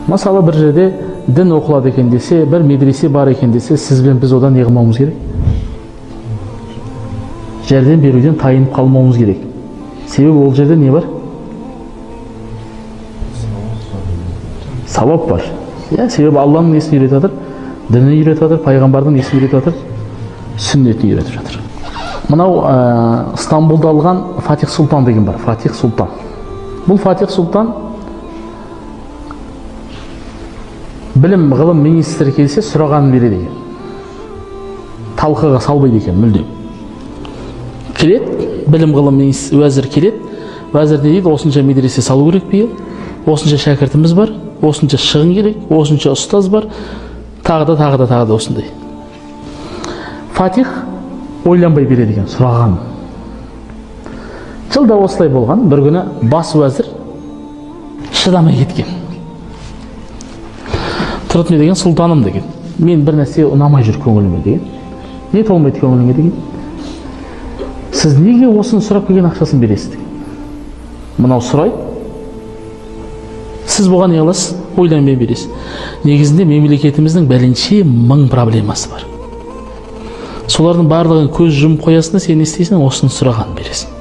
Мысалы, бір жерде дін оқылады екен десе, бір медресе бар екен десе, сіз бен біз одан не қылмауымыз керек? Жәрдем беруден тайынып қалмауымыз керек. Себебі ол жерде не бар? Сауап бар. Иә, себебі Алланың несін үйретіп жатыр? Дінін үйретіп жатыр, пайғамбардың несін үйретіп жатыр? Сүннетін үйретіп жатыр. Мынау Стамбулда алған Фатих Сұлтан деген бар. Фатих Сұлтан. Бұл Фатих Сұлтан білім ғылым министрі келсе сұрағанын береді екен. Талқыға салмайды екен мүлдем. Келеді, білім ғылым уәзір келеді. Уәзір не дейді? Осынша медресе салу керек биыл, осынша шәкіртіміз бар, осынша шығын керек, осынша ұстаз бар, тағы да, тағы да, тағы да осындай. Фатих ойланбай береді екен сұраған. Жылда осылай болған. Бір күні бас уәзір шыдамай кеткен. Тұрып не деген? Сұлтаным деген. Мен бір нәрсе ұнамай жүр көңіліме деген. Не толмайды көңіліңе деген? Сіз неге осыны сұрап келген ақшасын бересіз деген. Мынау сұрайды. Сіз бұған не қыласыз? Ойланбай бересіз. Негізінде мемлекетіміздің бәленше мың проблемасы бар. Солардың барлығын көз жұмып қоясың да, сен не істейсің? Осыны сұраған бересің.